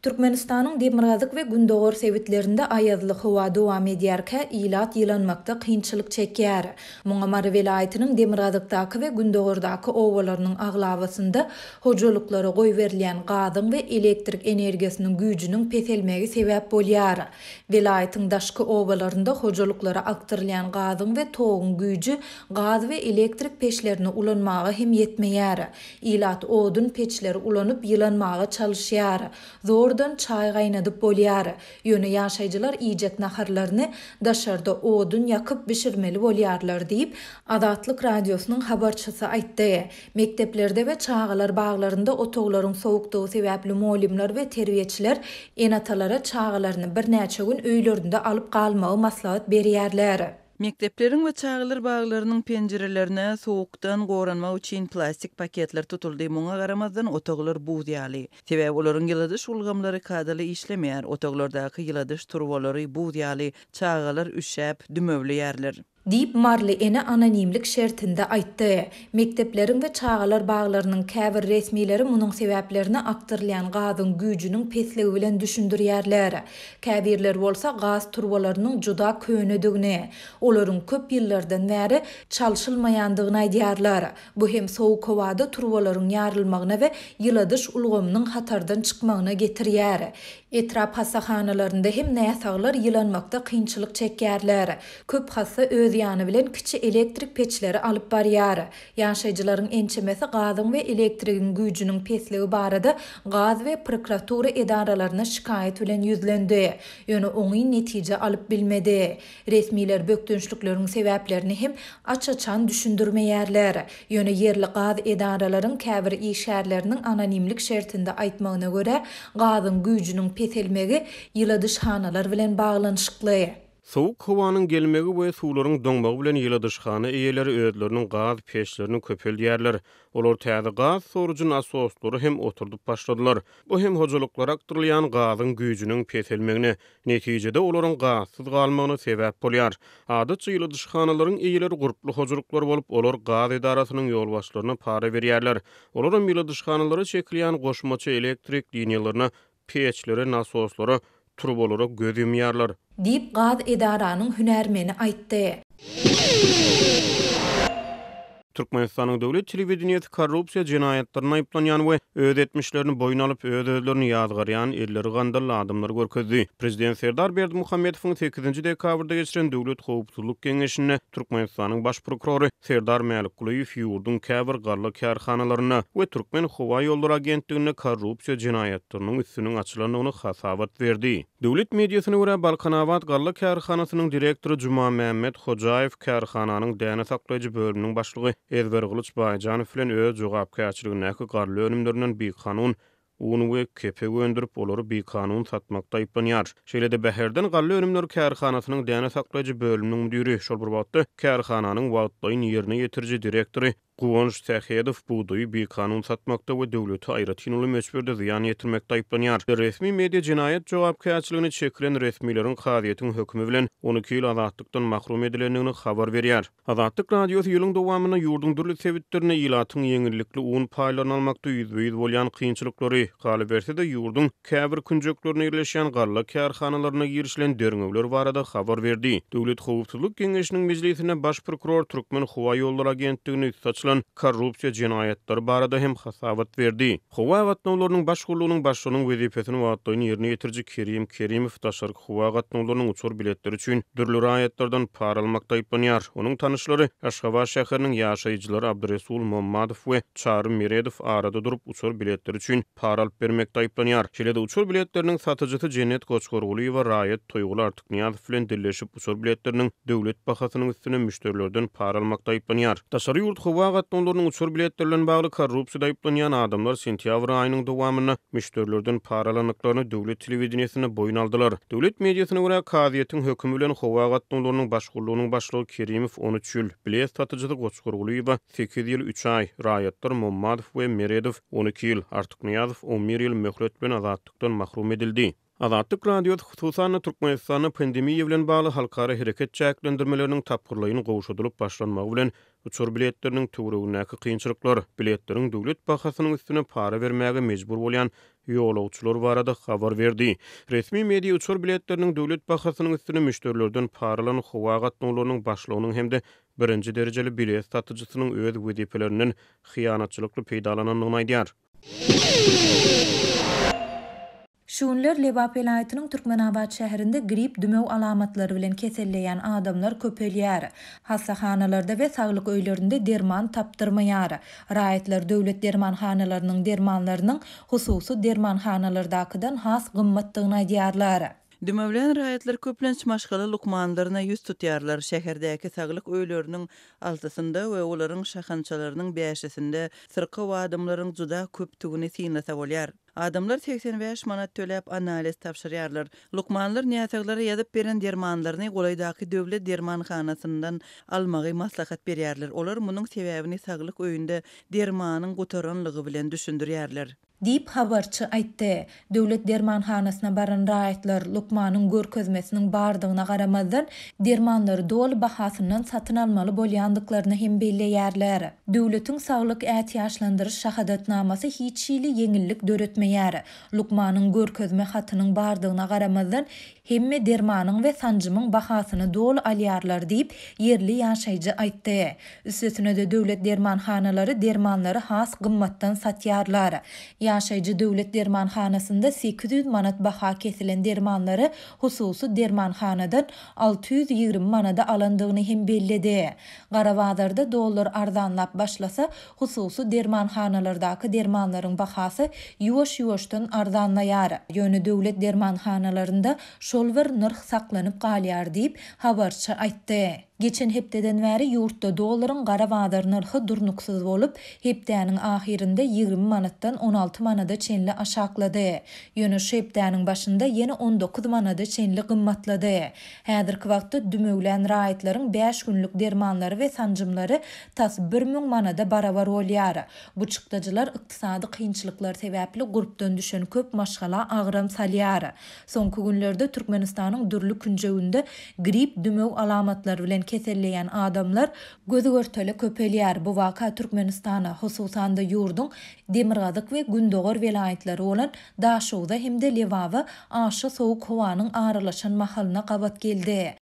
Türkmenistanyň demirgazyk we gündogar sebitlerinde aýazly howa dowam edýärkä, ilat ýylanmakda kynçylyk çekýär. Muňa Mary welaýatynyň demirgazykdaky we gündogardaky obalarynyň aglabasynda hojalyklara goýberilýän gazyň we elektrik energiýasynyň güýjüniň peselmegi sebäp bolýar. Welaýatyň daşky obalarynda hojalyklara akdyrylýan gazyň we toguň güýji gaz we elektrik peçlerini ulanmaga hem ýetmeýär. Ilat odun peçleri ulanyp ýylanmaga çalyşýar. Zordan çaý gaýnadyp bolýar. Ýöne ýaşaýjylar iýjek naharlaryny daşarda odun ýakyp bişirmeli bolýarlar diýip, Azatlyk Radiosynyň habarçysy aýtdy. Mekdeplerde we çagalar baglarynda otaglaryň sowukdygy sebäpli mugallymlar we terbiýeçiler ene-atalara çagalaryny birnäçe gün öýlerinde alyp galmagy maslahat berýärler. Mekdepleriň we çagalar baglarynyň penjirelerine sowukdan goranmak üçin plastik paketler tutuldy, muňa garamazdan otaglar buz ýaly. Sebäbi olaryň ýyladyş ulgamlary kadaly işlemeýär, otaglardaky ýyladyş turbalary buz ýaly, çagalar üşäp, dümewleýärler. Diýip, maryly ene anonimlik şertinde aýtdy. Mekdepleriň we çagalar baglarynyň käbir resmileri munuň sebäplerini akdyrylýan gazyň güýjüniň pesligi bilen düşündirýärler. Käbirleri bolsa gaz turbalarynyň juda könedigini, olaryň köp ýyllardan bäri çalşylmaýandygyny aýdýarlar. Bu hem sowuk howada turbalaryň ýarylmagyna we ýyladyş ulgamynyň hatardan çykmagyna getirýär. Etrap hassahanalarynda hem näsaglar ýylanmakda kynçylyk çekýärler. Köp hassa öz ýany bilen kiçi elektrik peçleri alyp barýar. Ýaşaýjylaryň ençemesi gazyň we elektrigiň güýjüniň pesligi barada gaz we prokuratura edaralaryna şikaýat bilen ýüzlendi. Ýöne oňyn netije alyp bilmedi. Resmiler bökdençlikleriň sebäplerini hem aç-açan düşündirmeýärler. Ýöne ýerli gaz edaralaryň käbir işgärleriniň anonimlik şertinde aýtmagyna görä, gazyň güýjüniň peselmegi ýyladyşhanalar bilen baglanyşykly. Sowuk howanyň gelmegi we suwlaryň doňmagy bilen ýyladyşhana eýeleri özleriniň gaz peçlerini köpeldýärler. Olar täze gaz sorujy nasoslary hem oturdyp başladylar. Bu hem hojalyklara akdyrylýan gazyň güýjüniň peselmegine, netijede olaryň gazsyz galmagyna sebäp bolýar. Adatça ýyladyşhanalaryň eýeleri gurply hojalyklar bolup, olar gaz edarasynyň ýolbaşçylaryna para berýärler. Olaram ýyladyşhanalara çekilýän goşmaça elektrik liniýalaryna peçlere, nasoslara, turbalara göz ýumýarlar. Diýip, gaz edaranyň hünärmeni aýtdy. Türkmenistanyň döwlet telewideniýesi korrupsiýa jenaýatlarynda aýyplanýan we öz etmişlerini boýun alyp, öz-özlerini ýazgarýan elleri gandally adamlary görkezdi. Prezident Serdar Berdimuhamedowyň sekizinji dekabrda geçiren Döwlet howpsuzlyk geňeşinde Türkmenistanyň Baş prokurory Serdar Mälikgulyýew ýurduň käbir galla kärhanalarynda we Türkmenhowaýollary agentliginde korrupsiýa jenaýatlarynyň üstüniň açylandygyny hasabat berdi. Döwlet mediasyna görä, Balkanabat galla kärhanasynyň direktory Jumamämmet Hojaýew kärhananyň däne saklaýjy bölüminiň başlygy Ezbergylyç Baýjanow bilen öz jogapkärçiligindäki galla önümlerinden bikanun un we kepek öndürip, olary bikanun satmakda aýyplanýar. Şeýle-de Bäherden galla önümleri kärhanasynyň däne saklaýjy bölüminiň müdiri, şol bir wagtda kärhananyň wagtlaýyn ýerine ýetiriji direktory Guwanç Sähedow bugdaýy bikanun satmakda we döwlete aýratyn uly möçberde zyýan ýetirmekde aýyplanýar. Resmi media jenaýat jogapkärçiligine çekilen resmileriň kazyýetiň hökümi bilen 12 ýyl azatlykdan mahrum edilendigini habar berýär. Azatlyk Radiosy ýylyň dowamynda ýurduň dürli sebitlerinde ilatyň ýeňillikli un paýlaryny almakda ýüzbe-ýüz bolýan kynçylyklary, galyberse-de, ýurduň käbir künjeklerinde ýerleşýän galla kärhanalaryna girişilen derňewler barada habar berdi. Döwlet howpsuzlyk geňeşiniň mejlisinde baş prokuror Türkmenhowaýollary agentliginde üsti açylan korrupsiýa jenaýatlary barada hem hasabat berdi. Howa gatnawlarynyň baş gullugynyň başlygynyň wezipesini wagtlaýyn ýerine ýetiriji Kerim Kerimow daşarky howa gatnawlarynyň uçar biletleri üçin dürli raýatlardan para almakda aýyplanýar. Onuň tanyşlary Aşgabat şäheriniň ýaşaýjylary Abdyresul Mommadow we Çary Meredow arada durup, uçar biletleri üçin para alyp bermekde aýyplanýar. Şeýle-de uçar biletleriniň satyjysy Jennet Goçgargulyýewa raýat Toýguly Artyknyýazow bilen dilleşip, uçar biletleriniň döwlet bahasynyň üstüne müşderilerden para almakda aýyplanýar. Daşary ýurt howa gatnawlarynyň uçar biletleri bilen bagly korrupsiýada aýyplanýan adamlar sentýabr aýynyň dowamynda müşderilerden para alandyklaryny döwlet telewideniýesinde boýun aldylar. Döwlet mediasyna görä, kazyýetiň hökümi bilen howa gatnawlarynyň baş gullugynyň başlygy Kerimow 13 ýyl, bilet satyjysy Goçgargulyýewa sekiz ýyl üç aý, raýatlar Mommadow we Meredow 12 ýyl, Artyknyýazow on bir ýyl möhlet bilen azatlykdan mahrum edildi. Azatlyk Radiosy, hususan-da, Türkmenistanda pandemiýa bilen bagly halkara hereket çäklendirmeleriniň tapgyrlaýyn gowşadylyp başlanmagy bilen uçar biletleriniň töweregindäki kynçylyklar, biletleriň döwlet bahasynyň üstüne para bermäge mejbur bolýan ýolagçylar barada habar berdi. Resmi media uçar biletleriniň döwlet bahasynyň üstüne müşderilerden para alan howa gatnawlarynyň başlygynyň hem-de birinji derejeli bilet satyjysynyň öz wezipelerinden hyýanatçylykly peýdalanandygyny aýdýar. Şu günler Lebap welaýatynyň Türkmenabat şäherinde grip, dümew alamatlary bilen keselleýän adamlar köpelýär. Hassahanalarda we saglyk öýlerinde derman tapdyrmaýar. Raýatlar döwlet dermanhanalarynyň dermanlarynyň hususy dermanhanalardakydan has gymmatdygyny aýdýarlar. Dümewlän raýatlar köplenç maşgala lukmanlaryna ýüz tutýarlar. Şäherdäki saglyk öýleriniň altysynda we olaryň şahamçalarynyň bäşisinde syrkaw adamlaryň juda köpdügini synlasa bolýar. Adamlar 85 manat töläp analiz tabşyrýarlar. Lukmanlar näsaglara ýazyp beren dermanlaryny golaýdaky döwlet dermanhanasyndan almagy maslahat berýärler. Olar munuň sebäbini saglyk öýünde dermanyň gutaranlygy bilen düşündirýärler. Diýip, habarçy aýtdy. Döwlet dermanhanasyna baran raýatlar, lukmanyň görkezmesiniň bardygyna garamazdan, dermanlary doly bahasyndan satyn almaly bolýandyklaryny hem belleýärler. Döwletiň saglyk ätiýaçlandyryş şahadatnamasy hiç hili ýeňillik döretmeýär. Lukmanyň görkezme hatynyň bardygyna garamazdan, Hemme dermanyň we sanjymyň bahasyny doly alýarlar diýip, ýerli ýaşaýjy aýtdy. Üstesine-de döwlet dermanhanalary dermanlary has gymmatdan satýarlar. Ýaşaýjy döwlet dermanhanasynda 800 manat baha kesilen dermanlary hususy dermanhanadan 620 manada alandygyny hem belledi. Gara bazarda dollar arzanlap başlasa, Hususy dermanhanalardaky dermanlaryň bahasy ýuwaş-ýuwaşdan arzanlaýar, ýöne döwlet dermanhanalarynda şol bir nyrh saklanyp galýar diýip, habarçy aýtdy. Geçen hepdeden bäri ýurtda dollaryň gara bazar nyrhy durnuksyz bolup, hepdäniň ahyrynda 20 manatdan 16 manada çenli aşaklady. Ýöne şu hepdäniň başynda ýene 19 manada çenli gymmatlady. Häzirki wagtda dümewlän raýatlaryň bäş günlük dermanlary we sanjymlary tas 1000 manada barabar bolýar. Bu çykdajylar ykdysady kynçylyklar sebäpli gurpdan düşen köp maşgala agram salýar. Soňky günlerde Türkmenistanyň dürli künjeginde grip, dümew alamatlary bilen keselleýän adamlar göz-görtele köpelýär. Bu waka Türkmenistana, hususan-da ýurduň demirgazyk we gündogar welaýatlary bolan Daşogza hem-de Lebaba aşa sowuk howanyň aralaşan mahalyna gabat geldi.